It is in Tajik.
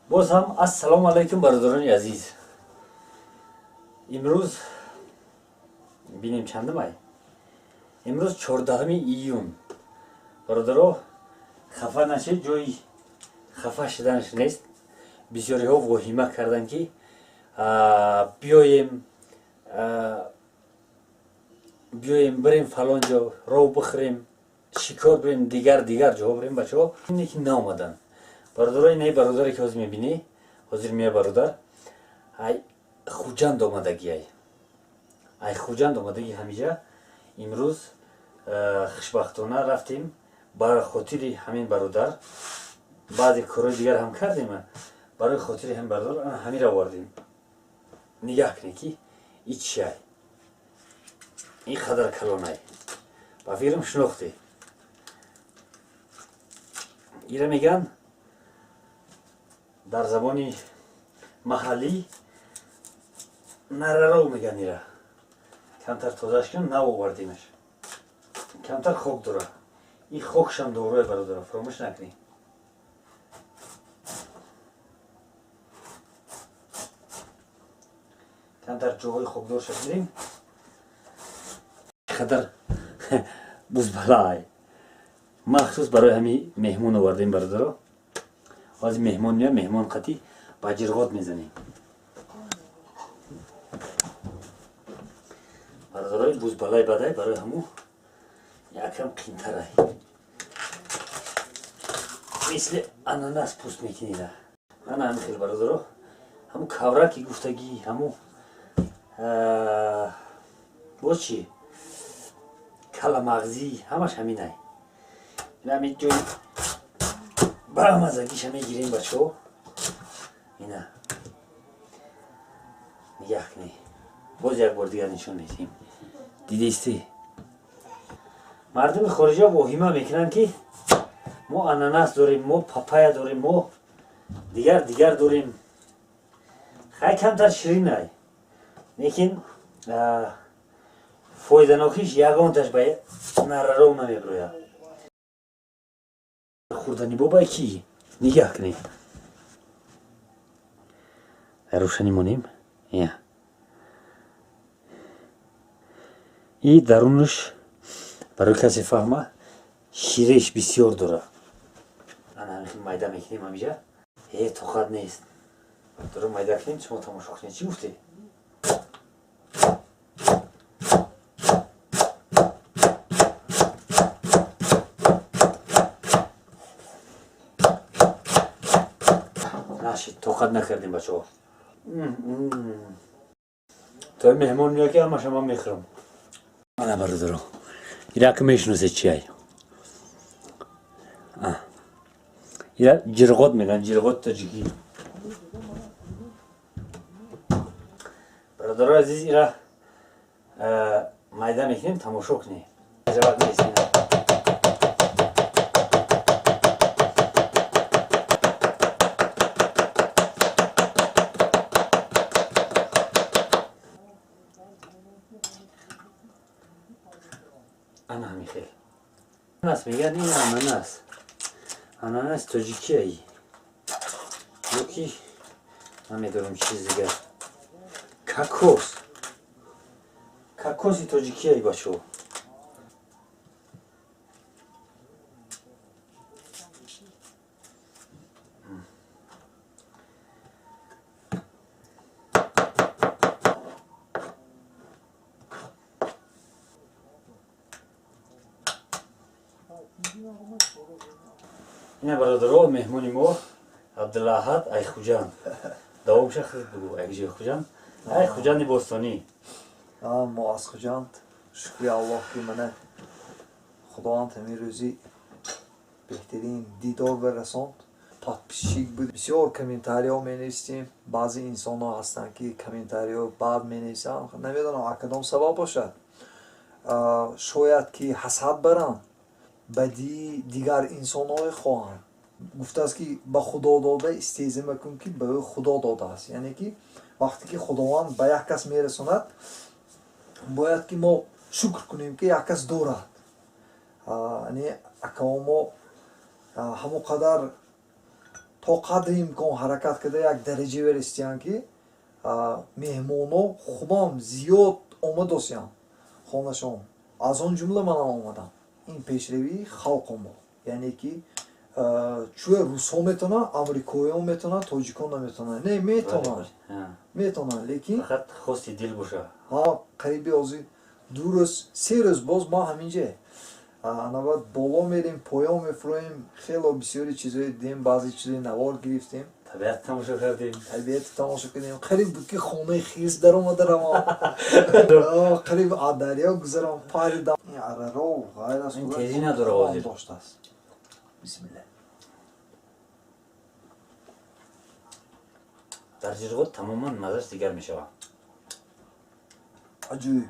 Боз ҳам ассалому алайкум, бародарони азиз. Имрӯз бинем чандумай? Имрӯз 14 июн. Бародаро, хафа нашед, ҷои хафа шуданаш нест. Бисёриҳо воҳима карданд, ки биёем, биёем, бирем фалон ҷо, ров бихӯрем, шикор бирем, дигар дигар ҷоҳо бирем. Бачаҳо ки наомаданд. Бародаро, инаи бародаре ки ҳозир мебинӣ, ҳозир мея бародар, ай Хуҷанд омадагиай, ай Хуҷанд омадаги. Ҳамиҷа имрӯз хушбахтона рафтем ба хотири ҳамин бародар. Баъзе корҳои дигар ҳам кардем, барои хотири ҳамин бародар ҳамира овардем. Нигаҳ кунед, ки и чиай, ин қадар калонай. Ба фикрам, шинохтӣ. Ира меган дар забони маҳаллӣ нараро меган. Ира камтар тозааш кун, нав овардемаш. Камтар хок дора, ин хокшам дорое. Бародара, фаромӯш накунӣ. Камтар ҷоҳои хокдорша гирем. Қадар бузбалай махсус барои ҳами меҳмон овардем. Бародаро, ҳозир меҳмон меяд, меҳмон қатӣ ба ҷирғот мезанем. Бародарои, бузбалай бадай, барои ҳаму якам қинтарай. Мисли ананас пӯст мекунира. Ана ҳами хел, бародаро, ҳаму кавраки гуфтагӣ, ҳаму боз чи, каламағзӣ, ҳамаш ҳаминай. Ҳами ҷои баамазагиша мегирем, бачаҳо. Ина нигаҳ кунед, боз як бор дигар нишон медиҳем. Дидистӣ, мардуми хориҷа воҳима мекунанд, ки мо ананас дорем, мо папая дорем, мо дигар дигар дорем. Хай, камтар ширинай, лекин фоиданокиш ягонташ ба нараро намебирояд. Хӯрдани бобай ки нигаҳ кунед, рӯшанӣ монем. Я и дарунаш, барои касе фаҳма, ширеш бисёр дора. Ана ҳамин майда мекунем ҳамиҷа. Э, тоқат нест. Дора, майда кунем, шумо тамошо кунед. Чӣ гуфтед? Нашид, тоқат накардем, бачаҳо. То меҳмон меяд, ки ҳамаша ман мехӯрам. Ана, бародаро, ирака мешиносед чиай? Ира ҷирғот мегӯянд, ҷирғоти тоҷикӣ. Бародарои азиз, ира майда мекунем, тамошо кунед. Ҷавоб нест ина. Ана ҳамин хел ананас мегӯянд. Ин ананас, ананас тоҷикияи ё ки намедонам чиз дигар. Кокос, кокоси тоҷикияи, бачаҳо. Ина, бародаро, меҳмони мо Абдулаҳад ай Хуҷанд. Давомша худ бугӯ. Айҷои Хуҷанд, ай Хуҷанди бостонӣ. Мо аз Хуҷанд. Шукри Аллоҳ, ки мана Худованд ҳамин рӯзи беҳтарин дидор барасонд. Подписчик буд, бисёр комментариҳо менавистем. Баъзе инсонҳо ҳастанд, ки комментариҳо бад менависанд. Намедонам, а кадом сабаб бошад. Шояд ки ҳасад баранд, бадии дигар инсонҳое хоҳанд. Гуфтааст, ки ба Худо дода истеҳзо макун, ки ба ӯ Худо додааст. Яъне ки вақте ки Худованд ба як кас мерасонад, бояд ки мо шукр кунем, ки як кас дорад. Яъне акао мо ҳамон қадар. То қадри имкон ҳаракат карда як дараҷа верестиян, ки меҳмоно хубам зиёд омадосиян хонашон. Аз он ҷумла манам омадам. Ин пешравии халқо мо, яъне ки чӯя русҳо метавонанд, амрикоиён метавонанд, тоҷикон наметавонанд? Не, метавонанд, метавонанд, лекин фақат хости дил боша. Ҳа, қариби ҳозир 2 рӯз, 3 рӯз боз ма ҳаминҷа. Ана баъд боло мерем, поён мефуроем. Хело бисёри чизҳое дидем, баъзе чизои навор гирифтем. Табиат тамошо кардем. Табиат тамошо кардем. Қариб буд, ки хонаи хирс даромада равам, қариб аз дарё гузарам, паридам, араров ғайр аз Тезӣ надора ҳозир. Доштааст. Бисмилла. Дар ҷирғот тамоман маззаш дигар мешавад. Аҷоиб.